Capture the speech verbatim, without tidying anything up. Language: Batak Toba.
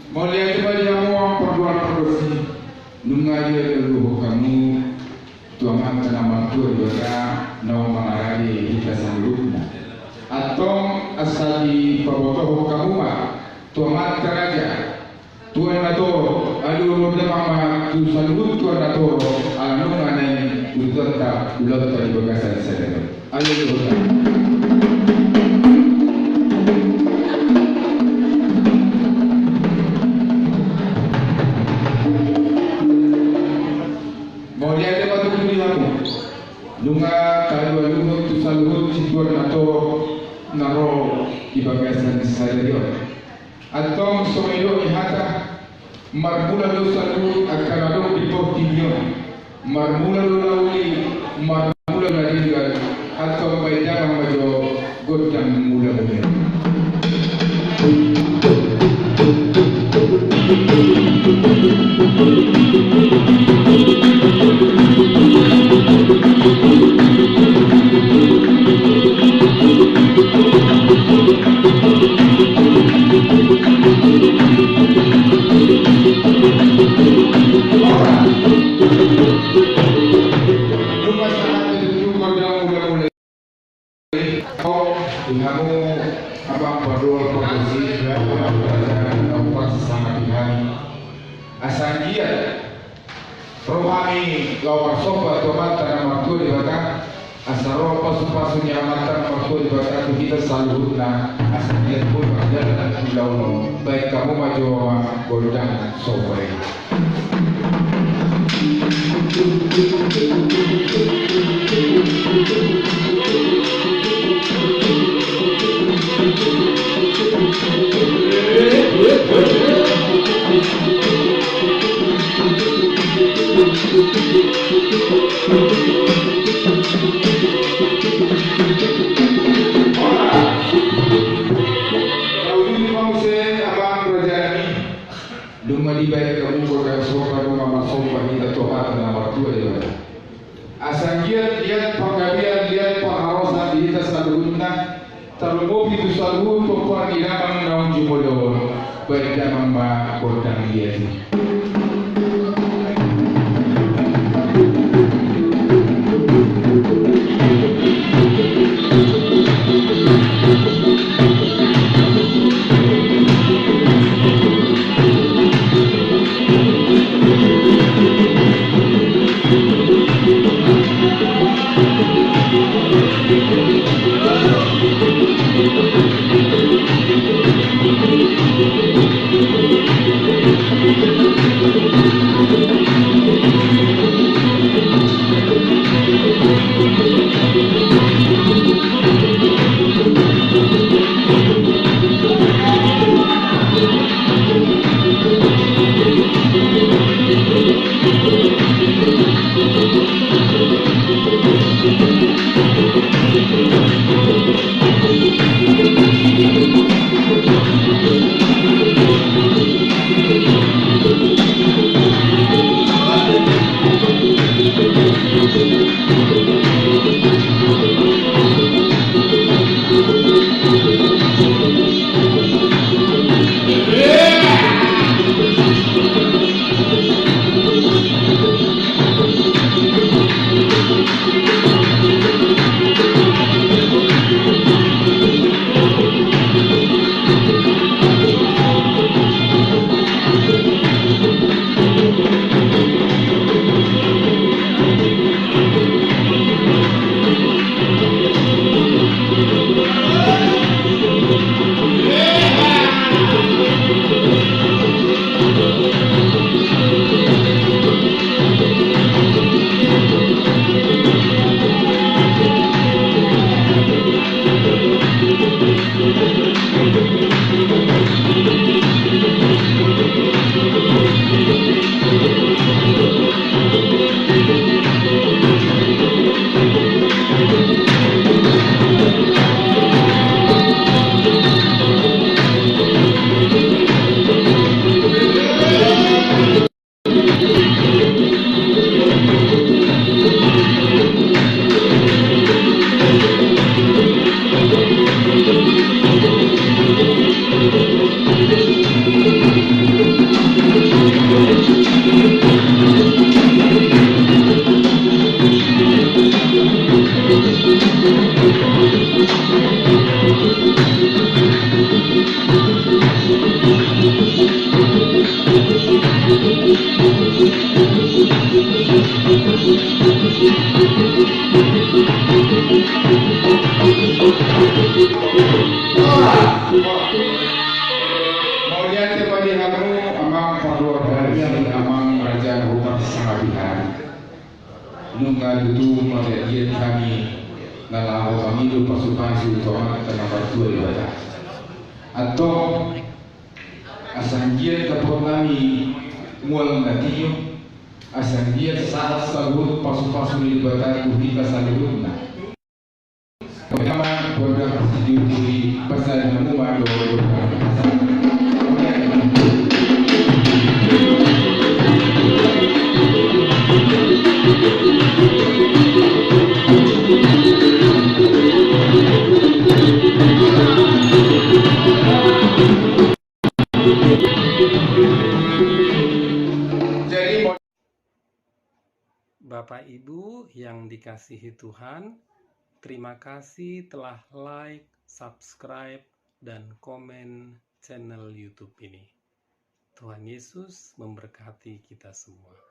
Mauliate ma di hamu amang pargual pargonsi, nunga dialualuhon hamu tu Amanta na martua Debata naung mangarade hita saluhutna. Antong asa dipabotohon hamu ma tu amanta raja, tuan na torop, alualuhon damang ma tu saluhut tuan na torop, ala nunga naeng urutonta ulaonta di bagasan sadari on. Alualuhon damang. Mauliate ma tutu di hamu. Nunga talualuhon tu saluhut situan na torop na ro di bagasan sadari on. Antong songon i do ni hata, marmula do saluhut angka na adong di portibi on. Marmula do na uli, marmula do na denggan. Antong baen damang ma jo gondang mula-mula. Di hamu amang pargual pargonsi, amang raja, amang pargonsi, sangap di hami. Asa anggiat ro hami laho marsomba tu Amanta na martua Debata, asa ro pasupasu ni Amanta na martua Debata tu hita saluhutna, asa anggiat boi mardalan tu ulaon on. Baen hamu ma jo amang gondang somba i. Ora. Lalu di mause abang raja nami. Dung ma dibaen hamu gondang somba, dung ma marsomba hita tu Amanta na martua Debata. Asa anggiat liat panggabean, liat pangarosan di hita saluhutna, tarlumobi tu saluhut pomparan ni damang naung jumolo on, baen damang ma gondang liat i. Pahari. Nunga tutu maradian hami na laho mangido pasupasu tu Amanta na martua Debata. Antong, asa anggiat dapot nami mual na tio, asa anggiat sahat saluhut pasupasu ni Debata tu hita saluhutna. Pertama, buat berapa sih di, di pasal yang mau main dong? Jadi, Bapak Ibu yang dikasihi Tuhan, terima kasih telah like, subscribe, dan komen channel YouTube ini. Tuhan Yesus memberkati kita semua.